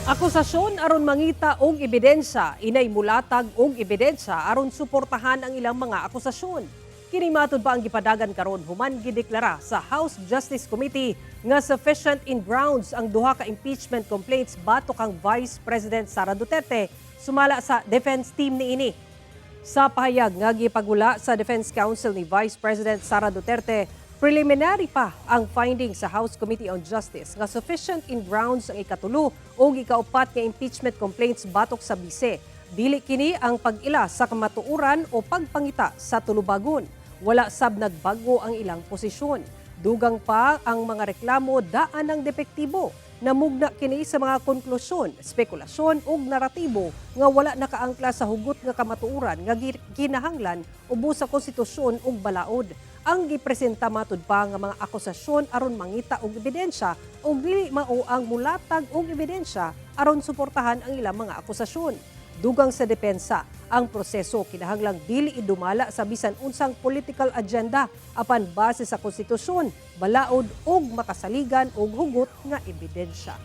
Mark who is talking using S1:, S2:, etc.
S1: Akusasyon aron mangita og ebidensya, inay mulatag og ebidensya aron suportahan ang ilang mga akusasyon. Kini matud pa ang gipadagan karon human gideklara sa House Justice Committee nga sufficient in grounds ang duha ka impeachment complaints batok kang Vice President Sara Duterte, sumala sa defense team niini. Sa pahayag nga gipagula sa Defense Counsel ni Vice President Sara Duterte, preliminary pa ang finding sa House Committee on Justice nga sufficient in grounds ang ikatulo o ikaupat nga impeachment complaints batok sa bise. Dili kini ang pag-ila sa kamatuoran o pagpangita sa tulubagon. Wala sab nagbago ang ilang posisyon. Dugang pa, ang mga reklamo daan ng depektibo. Namugna kini sa mga konklusyon, spekulasyon ug naratibo nga wala nakaangkla sa hugot nga kamatuoran nga kinahanglan ubos sa konstitusyon ug balaod. Ang gipresenta matud pa nga mga akusasyon aron mangita og ebidensya ug dili mao ang mulatag og ebidensya aron suportahan ang ilang mga akusasyon. Dugang sa depensa, ang proseso kinahanglang dili idumala sa bisan unsang political agenda apan base sa konstitusyon, balaod ug makasaligan og hugot nga ebidensya.